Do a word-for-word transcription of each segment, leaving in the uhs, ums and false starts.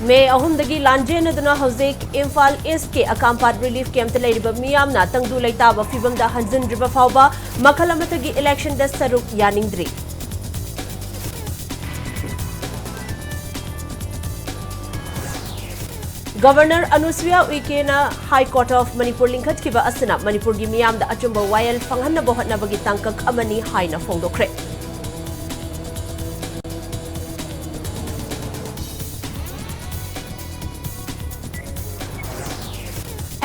ꯃꯦ ꯑꯍꯨꯝꯗꯒꯤ ꯂꯥꯟꯖꯦꯟꯅꯗꯨꯅ ꯍꯧꯖꯤꯛ ꯏꯝꯐꯥꯜ ꯏꯁꯀꯤ ꯑꯀꯥꯝꯄꯥꯠ ꯔꯤꯂꯤꯐ ꯀꯦꯝꯞꯇ ꯂꯩꯔꯤꯕ ꯃꯤꯌꯥꯝꯅ ꯇꯪꯗꯨ ꯂꯩꯇꯥꯕ ꯐꯤꯕꯝꯗ ꯍꯟꯖꯤꯟꯗ꯭ꯔꯤꯕ ꯐꯥꯎꯕ ꯃꯈꯜ ꯑꯃꯠꯇꯒꯤ ꯏꯂꯦꯛꯁꯟꯗ ꯁꯔꯨꯛ ꯌꯥꯅꯤꯡꯗ꯭ꯔꯤ꯫ ꯒꯕꯔꯅꯔ ꯑꯅꯨꯁꯨꯌꯥ ꯎꯏꯀꯦꯅ High Court of Manipur ꯂꯤꯡꯈꯠꯈꯤꯕ ꯑꯁꯤꯅ ꯃꯅꯤꯄꯨꯔꯒꯤ ꯃꯤꯌꯥꯝꯗ ꯑꯆꯨꯝꯕ ꯋꯥꯌꯦꯜ ꯐꯪꯍꯟꯅꯕ ꯍꯣꯠꯅꯕꯒꯤ ꯇꯥꯡꯀꯛ ꯑꯃꯅꯤ ꯍꯥꯏꯅ ꯐꯣꯡꯗꯣꯛꯈ꯭ꯔꯦ꯫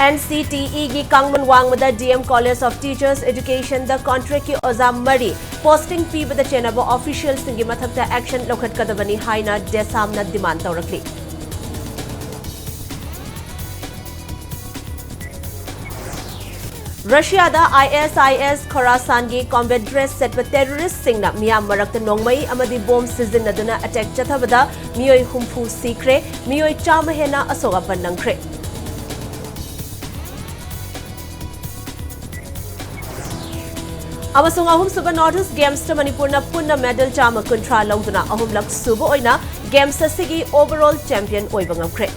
NCTEꯒꯤ ꯀꯥꯡꯂꯨꯟ ꯋꯥꯡꯃꯗ DM College of Teachers Educationꯗ contractꯀꯤ ꯑꯣꯖꯥ ꯃꯔꯤ posting ꯄꯤꯕꯗ ꯆꯦꯟꯅꯕ officialꯁꯤꯡꯒꯤ ꯃꯊꯛꯇ action ꯂꯧꯈꯠꯀꯗꯕꯅꯤ ꯍꯥꯏꯅ ꯗꯦꯁꯥꯝꯅ demand ꯇꯧꯔꯛꯂꯤ꯫ ꯔꯁꯤꯌꯥꯗ ISIS Khorasanꯒꯤ combat dress ꯁꯦꯠꯄ terroristꯁꯤꯡꯅ ꯃꯤꯌꯥꯝ ꯃꯔꯛꯇ ꯅꯣꯡꯃꯩ ꯑꯃꯗꯤ ꯕꯣꯝ ꯁꯤꯖꯤꯟꯅꯗꯨꯅ attack ꯆꯠꯊꯕꯗ ꯃꯤꯑꯣꯏ ꯍꯨꯝꯐꯨ ꯁꯤꯈ꯭ꯔꯦ, ꯃꯤꯑꯣꯏ ꯆꯥꯝꯃ ꯍꯦꯟꯅ ꯑꯁꯣꯛ ꯑꯄꯟ ꯅꯪꯈ꯭ꯔꯦ꯫ ꯑꯃꯁꯨꯡ ꯑꯍꯨꯝꯁꯨꯕ North East Gamesꯇ ꯃꯅꯤꯄꯨꯔꯅ ꯄꯨꯟꯅ medal ꯆꯥꯝꯃ ꯀꯨꯟꯊ꯭ꯔꯥ ꯂꯧꯗꯨꯅ ꯑꯍꯨꯝꯂꯛ ꯁꯨꯕ ꯑꯣꯏꯅ Games ꯑꯁꯤꯒꯤ overall champion ꯑꯣꯏꯕ ꯉꯝꯈ꯭ꯔꯦ꯫